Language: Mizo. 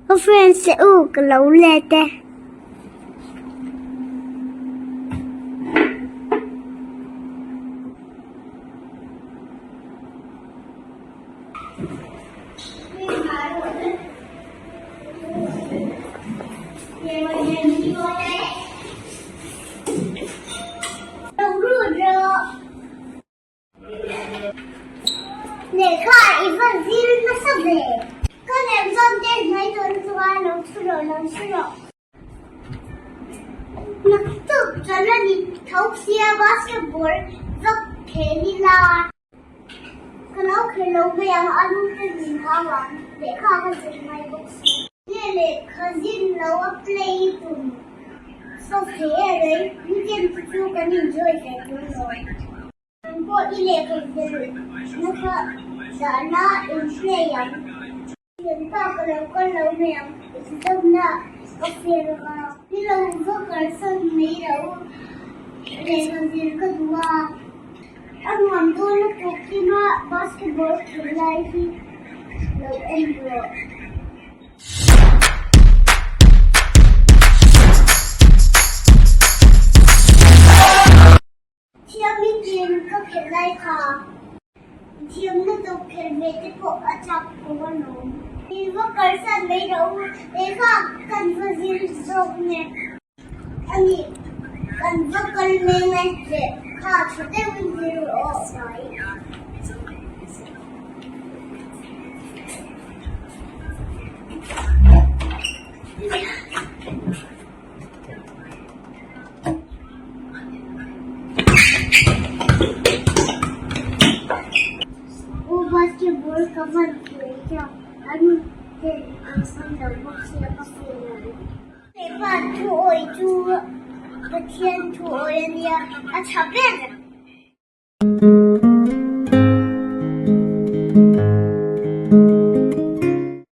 Ka friends te u ka lo let e. Lehkha i va zir nasa ve. Ka lehzawn te hnuai dawn chuan lo thu rawh lo thu rawh. Naktuk chuan a ni tho sia basketball va khel ila. Ka lo khel lo mai ang a nu te min hau ang lehkha ka zir ngai bawk si. Nge lehkha zin lo a play tum so thei e rei weekend te chu kan enjoy ve tur lo. Ang pawh i lehkha zir na kha dahna in play ang. Thianpa ka lo kal lo mai ang exam na ka fail a. Ni lo va kalsan mai lo lehkha zir ka duh a. A nuam dawn lutuk tina basketball khelh lai hi lo en rawh. Thiamin tiin ka khelh lai kha thiamna tawp khelh ve te pawh a chak ko alawm. Min va kalsan mai rawh u, lehkha kan va zir zawk nge a ni, kan va kal mai ngai lehkha tha deuhin zir rawh aw mai. U basketball ka van thei hian an ten an hman lo bawk sia ka feel ang. Hepa thu awi chu Pathian thu awi a nia a tha ber.